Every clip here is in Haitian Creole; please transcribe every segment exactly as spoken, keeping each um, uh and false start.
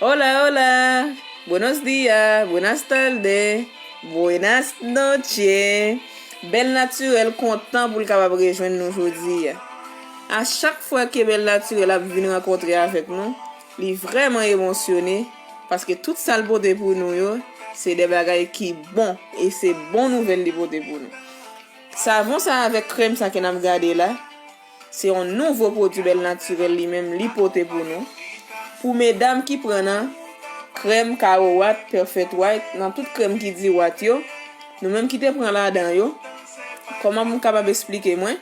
Hola, hola! Buenos días, buenas tardes, buenas noches! Bèl Natirèl kontan pou l kapab rejwenn nou jodi a. A chak fwa ke Bèl Natirèl ap vin rankontre avèk nou, li vrèman emosyone, paske tout sa l pote pou nou yo, se de bagay ki bon, e se bon nouvèl li pote pou nou. Savon sa avèk krèm sa ke n ap gade la, se yon nouvo pwodui Bèl Natirèl li menm li pote pou nou. Pou medam ki pran nan krèm Karo Wat, Perfect White, nan tout krèm ki di wat yo, nou menm ki te pran ladan yo, kòman pou m kapab esplike mwen?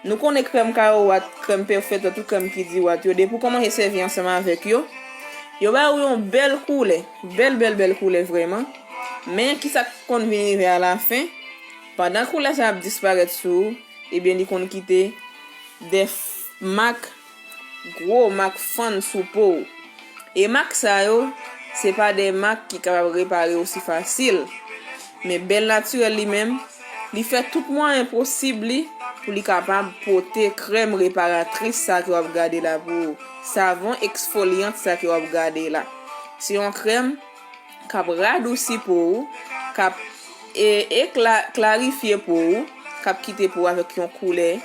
Nou konnen krèm Karo Wat, krèm Perfect White, tout krèm ki di wat yo, depi w kòmanse sèvi ansanm avèk yo, yo ba ou yon bèl koulè, bèl, bèl, bèl koulè vrèman. Men kisa k konn vin rive alafen? Pandan koulè sa ap disparèt sou ou, ebyen li konn kite de f-, mak, gwo mak fann sou po w. E mak sa yo, se pa de mak ki kapab repare osi fasil. Men Bèl Natirèl li menm, li fè tout mwayen posib li pou li kapab pote krèm reparatris sa ke w ap gade la pou ou. Savon eksfolyant sa ke w ap gade la. Se yon krèm k ap radousi po ou, k ap e, ekla-, klarifye po ou, k ap kite po ou avèk yon koulè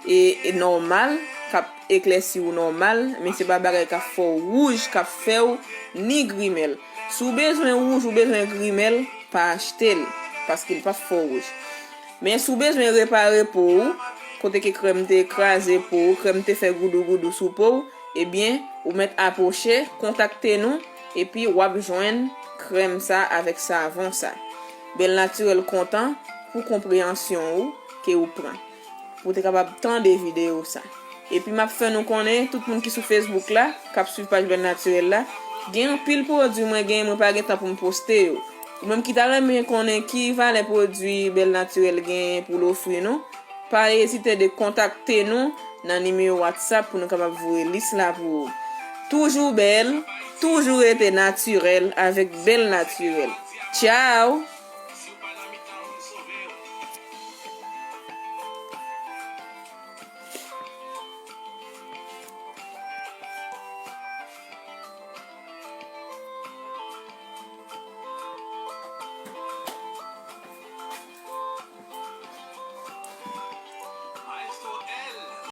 e, e nòmal, k ap eklèsi ou nòmal, men se pa bagay k ap fè w wouj, k ap fè w ni grimèl. Si w bezwen wouj, ou bezwen grimèl, pa achte l, paske l p ap fè w wouj. Men si w bezwen repare po ou, kote ke krèm te kraze po ou, krèm te fè goudou goudou sou po ou, ebyen, ou mèt apwoche, kontakte nou, epi w ap jwenn krèm sa avèk savon sa. Bèl Natirèl kontan pou konpreyansyon ou ke ou pran, pou w te kapab tande videyo sa. Epi m ap fè nou konnen, tout moun ki sou Facebook la, k ap swiv paj Bèl Natirèl la, gen anpil pwodui mwen genyen, mwen pa gen tan pou m poste yo. Ou menm ki ta renmen konnen ki valè pwodui Bèl Natirèl genyen pou l ofri nou, pa ezite de kontakte nou nan nimewo WhatsApp pou nou kapab voye lis la pou ou. Toujou bèl, toujou rete natirèl avèk Bèl Natirèl. Tchaw!